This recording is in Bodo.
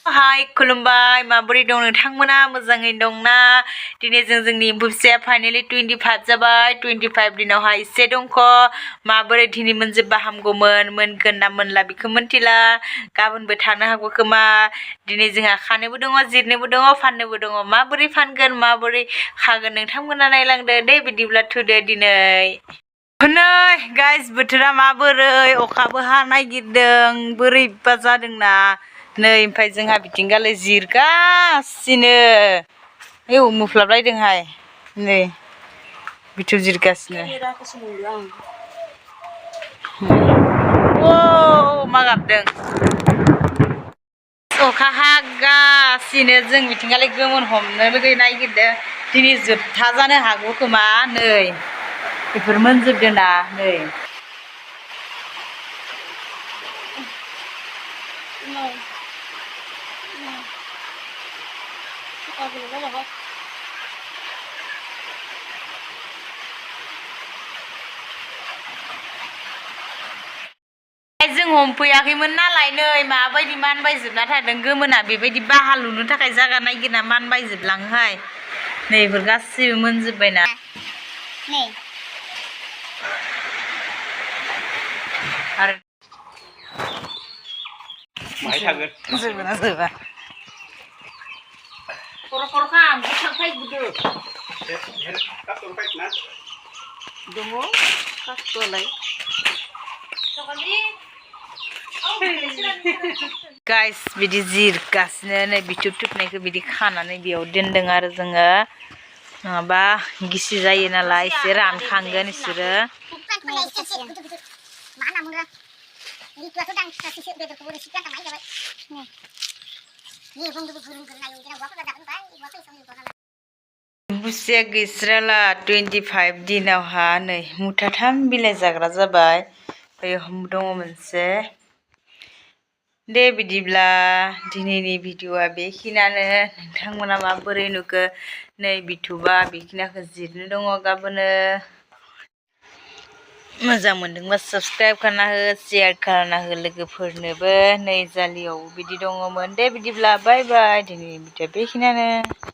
Hai खुलुमबाय माबोरै दं नोंथांमोना मोजाङै दंना दिनै जोंनि एम्फौ फिसाया फाइनालि 25 जाबाय 25 दिनावहाय एसे दंख माबोरै दिनै मोनजोबबा हामगौमोन मोनगोन ना मोनला बेखौ मोनथिला गाबोनबो थानो हागौ खोमा दिनै जोंहा खानोबो दङ जिरनोबो दङ फाननोबो दङ माबोरै फानगोन माबोरै खागोन नोंथांमोना नायलांदो दे बिदिब्ला थुदो दिनै नै गाइस बोथोरा माबोरै अखाबो हानागिरदों बोरैबा जादोंना नै ओमफ्राय जोंहा बिथिंगालै जिरगासिनो आयौ मुफ्लाबलायदोंहाय नै बिथु जिरगासिनो ओ मा गाबदों अखा हागासिनो जों बिथिंगालै गोमोन हमनो नागिरदों दिनै जोबथा जानो हागौ खोमा नै बेफोर मोनजोबदों ना नै जों हमफैयाखैमोन नालाय नै माबायदि मानबायजोबना थादों गोमोना बेबायदि बाहा लुनो थाखाय जागा नागिरना मानबायजोबलाङोहाय नै बेफोर गासिबो मोनजोबबायना नै आरो माहाय थागोन जोबोना जोबा खर' खाम गोथां फायगुदो दङ कासट'लाय गाइस बिदि जिरगासिनो नै बिथुब थुबनायखौ बिदि खानानै बेयाव दोनदों आरो जोङो नङाबा गिसि जायो नालाय एसे रानखांगोन बिसोरो बुसिया गैस्राला 25 दिनावहा नै मुथाथाम बिलाइ जाग्रा जाबाय ओमफ्राय दङ मोनसे दे बिदिब्ला दिनैनि भिडिअआ बेखिनियानो नोंथांमोना माबोरै नुखो नै बिथुबा बेखिनिखौ जिरनो दङ गाबोनो मोजां मोनदोंबा साबस्क्राइब खालामना हो शेयार खालामना हो लोगोफोरनोबो नै जालियाव बिदि दङमोन दे बिदिब्ला बाय बाय दिनैनि भिडिअआ बेखिनियानो